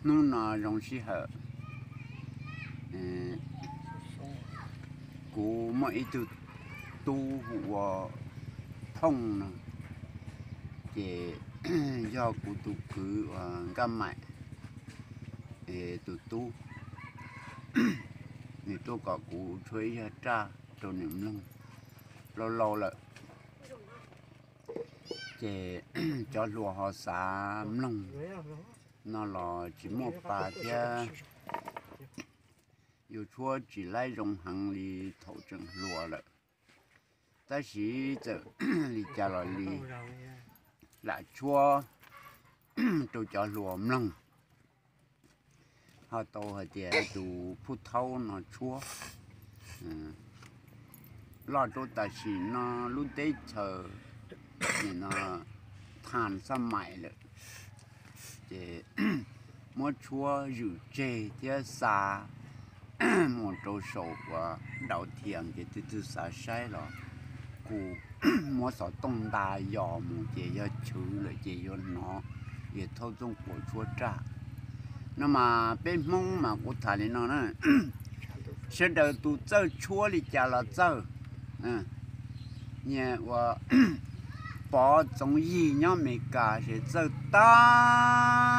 Hnub no zoo sij hawm, kuv muaj ib tug tub hu ua Phooj no, ces yog kuv tus kwv uas Nkaj Maim tus tub, nws tuaj kom kuv tshuab ib zaj raj rau nws mloog. Laus laus lawm, ces cov hluas ho xav mloog no los tsis muaj pa thiab, yuav tshuab tsis laib zoo heev li thaum tseem hluas lawm. Tab sis txawm li cas los li, lam tshuab rau cov hluas mloog. Ho tau hais tias tus Phuj Thaub no tshuab, loj rau tam sim no lub teb chaws no thas xab mais lawm, ces muab tshuab zwm tseg thiab xa mus rau saum uas dau thiam, ces twg twg xav saib los kuv muab xov tooj nta yos mus ces yog chwv lawm ces yuav hnov yawg Thaub Txooj Puas tshuab raj no. Mas peb Hmoob mas kuv tham li no na, sawv daws tus txawj tshuab li cas los txawj, nyias ua Pov Txoov Yig nyob Amelikas ces txawj tag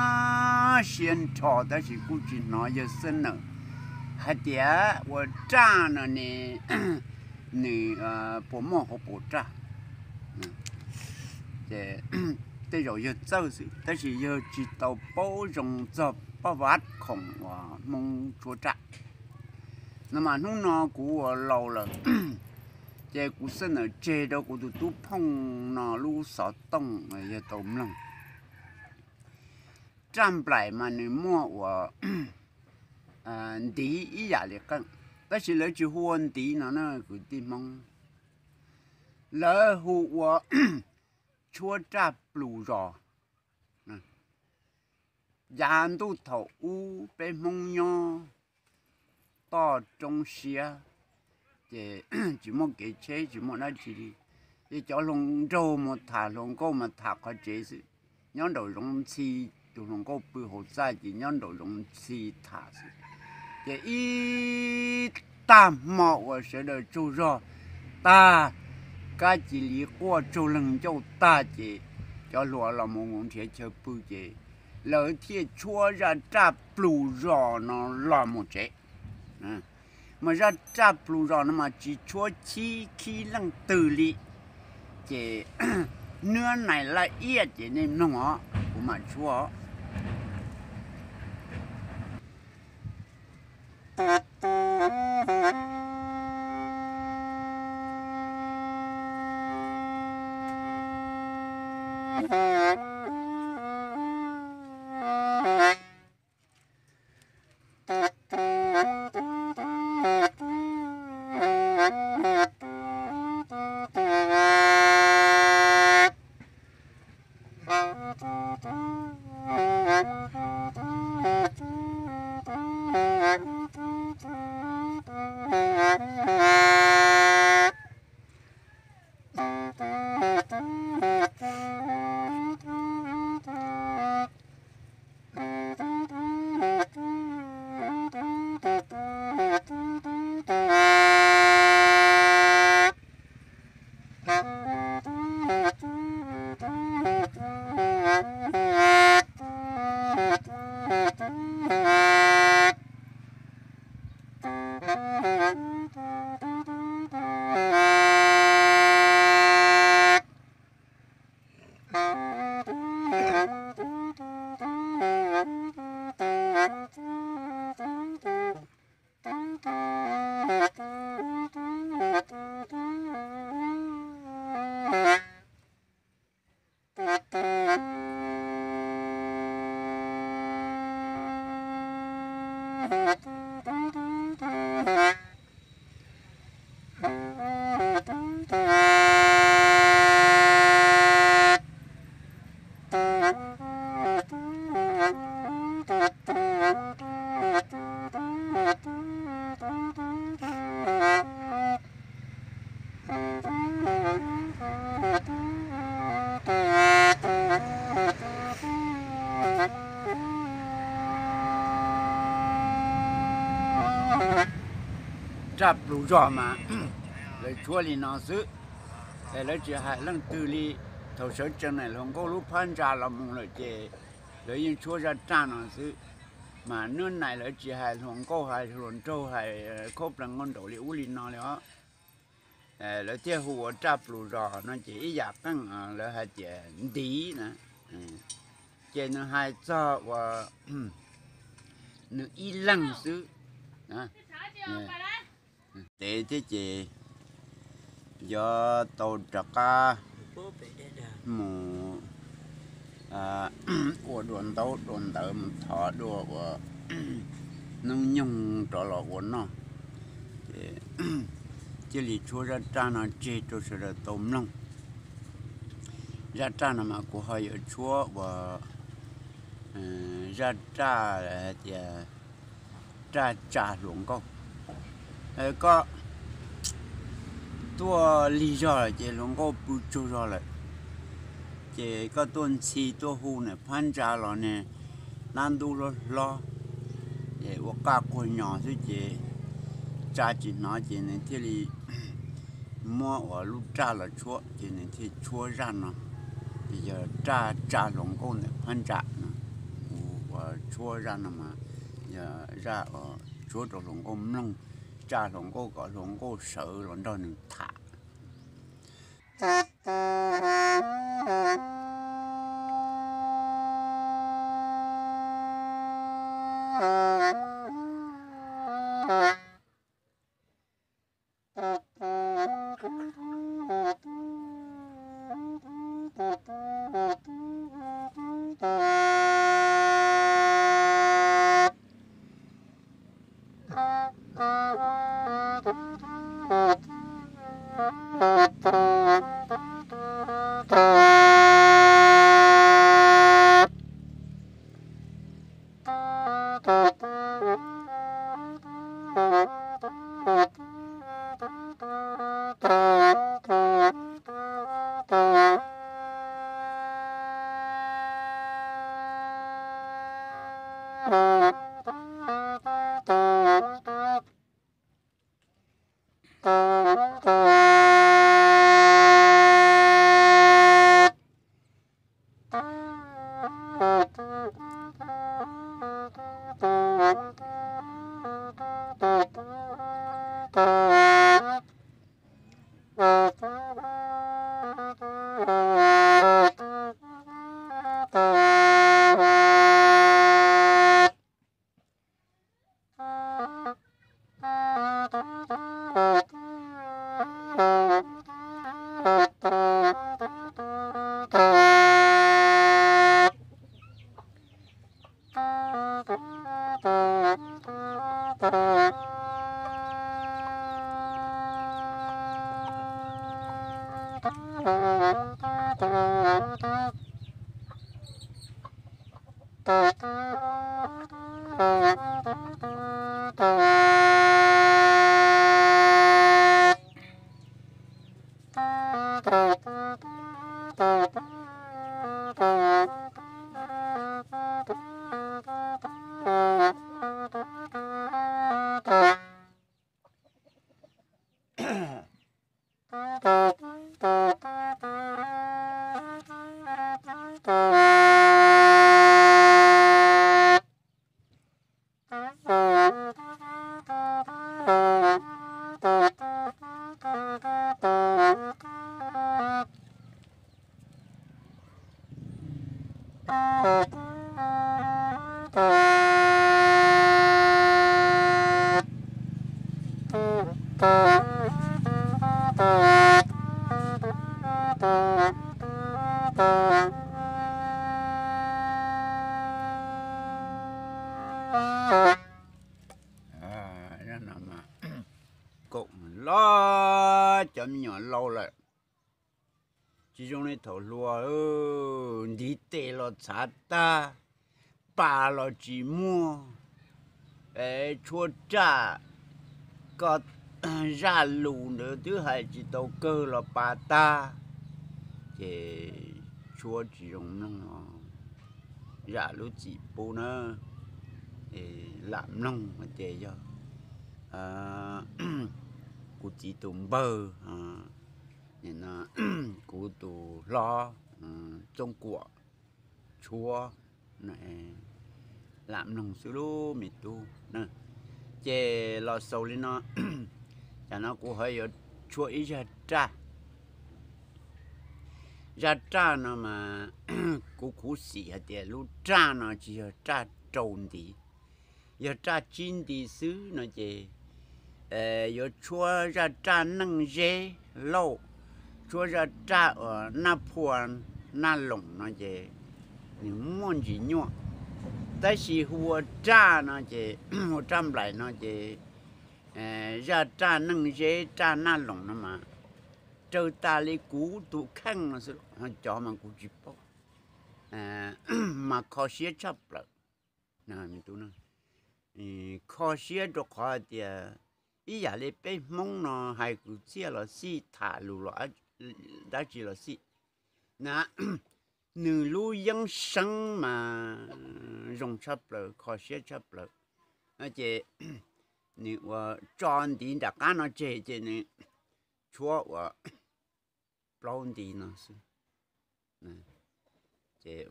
siab nrho, tab sis kuj tsis hnov yawg xab nawm hais tias ua raj no ne, nws puas muaj hauv paus raj. Ces tej zaum yawg txawj xwb, tab sis yawg tsis tau paub zoo txog paj vav khoom uas Hmoob tshuab raj no. Mas hnub no kuv ua laus lawm, ces kuv xab nawm tseg rau kuv tus tub Phooj no lub xov tooj yawg tau mloog. Raj nplaim mas nws muaj uas ntiv ib yam li qeej, tab sis lawv tsis hu ua ntiv no na kwv tij Hmoob, lawv hu ua tshuab raj plus zos. Yav ntuj thaum ub peb Hmoob nyob toj roob siab, ces tsis muaj kev tsheb tsis muaj dab tsi li, ces cov hluas nraug mus tham hluas nkauj mas tham qhov tsev xwb, nyob nraum zoov ntxhi, tus hluas nkauj pw hauv txaj ces nyob nraum zoov ntxhi tham xwb. Ces ib tag hmo uas sawv daws tsaug zog tag, kab cia li quaj tsaug leeg ncauj tag ces cov hluas los mus nrhiav chaw pw ces lawv thiaj tshuab zaj raj plus zos no los mus tsev. Mas zaj raj plus zos no mas tsis tshuab khib khib leej twg li, ces nuab nais laj iab ces nej mloog os, kuv mam tshuab os. raj plug zog mas lawv tshuab li no xwb, es lawv tsis hais leej twg li. Thaum sawv tsees na hluas nkauj lub phab ntsa los mus lawm ces lawv yeej tshuab zaj raj no xwb. Mas nub nais lawv tsis hais hluas nkauj hais hluas nraug hais khaub plees nkauj nraug li ub li no li os. Lawv thiaj hu ua raj plug zog no ces ib yam qeej lawv hais tias ntiv na, ces nws hais txog uas nws ib leeg xwb. Ntev thiab ces yuav tau rov qab mus ua dua ntaub dua ntawv mus thov dua uas hnub nyoog rov los ua noj. Ces thiaj li tshuab zaj raj no tseg rau sawv daws tau mloog. Zaj raj no mas kuv ho yuav tshuab uas zaj raj hais tias raj tsa hluas nkauj. Koj tuaj lig zog lawm ces hluas nkauj pw tsaug zog lawm, ces koj tuaj ntxhi tuaj hu niam phab ntsa los ne, nab ntub hlob hlob, ces ua qaj quag nyos xwb ces tsa tsis hnov ces nws thiaj li muab uas lub raj los tshuab ces nws thiaj tshuab zaj no. Ces yog raj tsa hluas nkauj niam phab ntsa no, uas tshuab zaj no mas yog zaj uas tshuab rau hluas nkauj mloog, tsa hluas nkauj kom hluas nkauj sawv los nrog nws tham. Kaum los cov me nyuam laus lawm, tsis zoo li thaum hluas, ntiv tes los txhav tag, pas los tsis muaj, es tshuab raj, koj zaj lus ntawd twb hais tsis tau kawg los pas tag, ces tshuab tsis zoo mloog os. Zam lub txim pub na, lam mloog hais tias yog kuv txiv tus npawg, kuv tus hlob, Txooj Kuam, tshuab, lam mloog xwb lub me tub. Ces los xaus li no, tam no kuv ho yuav tshuab ib zaj raj. Zaj raj no mas kuv khuv xim hais tias lub raj no tsis yog raj rau ntiv, yog raj tsib nti xwb no ces yuav tshuab zaj raj Neej Zeb Lauj, tshuab zaj raj uas Naj Phua Naj Loos no ces nws muaj ntsis nyuaj. Tab sis hu ua raj no ces, hu raj nplaim no ces zaj raj Neej Zeb raj Naj Loos no mas raws tas li kuv tus kheej no xwb, cov mas kuv tsis paub, mas kho siab tshaj plaws. Kho siab rau qhov hais tias ib yam li peb Hmoob no hais kwv txhiaj los xij, tham lus los dab tsi los xij na, nws lub yeeb seeb mas zoo tshaj plaws, kho siab tshaj plaws. Ces nws ua tso ntiv nram qab no tseg ces nws tshuab ua plaub nti no xwb. Ces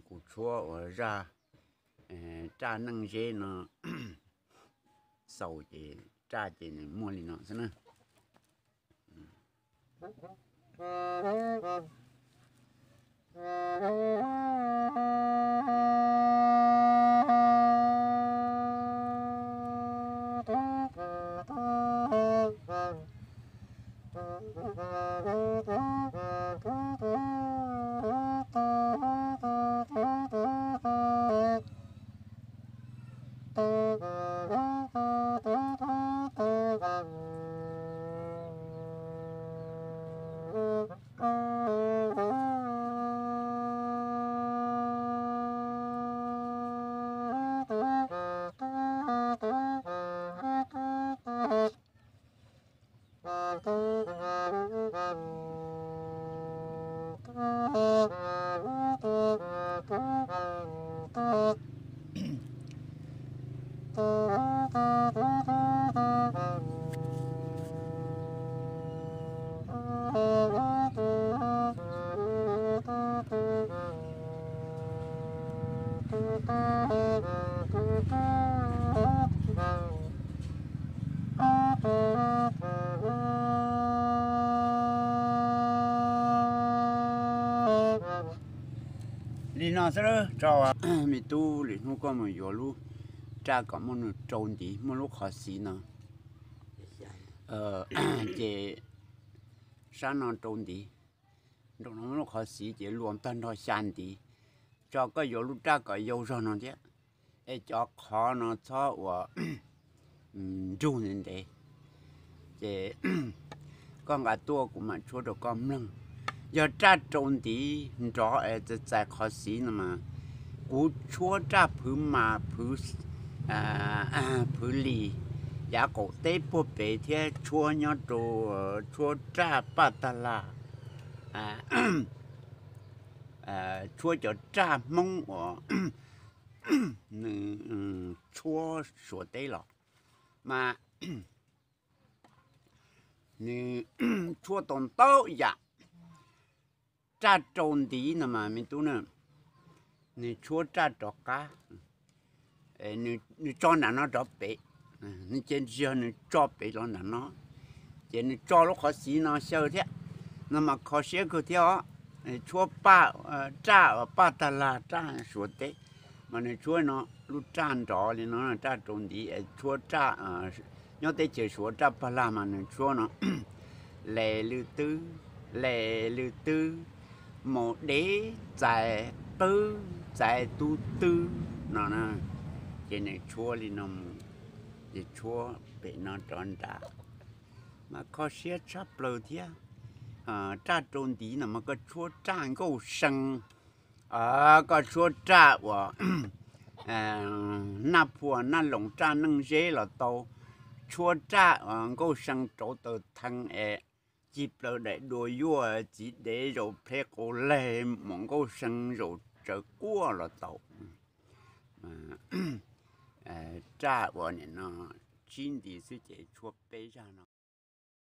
kuv tshuab ua zaj raj Neej Zeb no xaus ces raj ces nws muaj li no xwb na. Li no xwb, tso me tub, lwm hnub koj mus yuav lub raj kom muaj nws rau ntiv, muaj lub qhov xiv no, ces sab no rau ntiv, nraum no muaj lub qhov xiv ces luas tag nrho xya ntiv. Tso koj yuav lub raj kom yau zog no thiab, es cov qhov no txhob ua nrug ntev ntev. Ces koj nqa tuaj kuv mam tshuab rau koj mloog. Yog raj rau ntiv nrov es txais txais qhov xiv no mas kuv tshuab raj phwv mas, phwv lis yav qaum teb puag pem thiab tshuab nyob rau, tshuab raj paj tag lag, tshuab cov raj Hmoob uas nws tshuab Suav teb los mas nws tshuab tau ntau yam. Raj rau ntiv no mas me tub na, nws tshuab raj rov qab, nws tso nram no rov pem, nws ces tsis yog nws tso pem los nram no, ces nws tso lub qhov xiv no xyaw thiab, no mas kho siab kawg thiab os. Tshuab paj, raj uas paj tag lag raj Suav teb, mas nws tshuab no lub raj nrov li no, raj rau ntiv es tshuab raj nyob teb chaws Suav raj paj lag mas nws tshuab no les lwm twb, les lwm twb, mus dev txais qwb txais tub twb no na, ces nws tshuab li no mus, ces tshuab pem no rov nrad, mas kho siab tshaj plaws thiab. Raj rau ntiv no mas koj tshuab raj nkauj see, koj tshuab raj uas naj phua naj loos raj neej zeb los tau, tshuab raj uas nkauj see rauv taws thee es cig plaws daim dua yuaj txiv dev zaum pleb qau laig mus nkauj see zaum tsawv quaj los tau. raj uas nim no tsib nti xwb ces tshuav peb zaj no.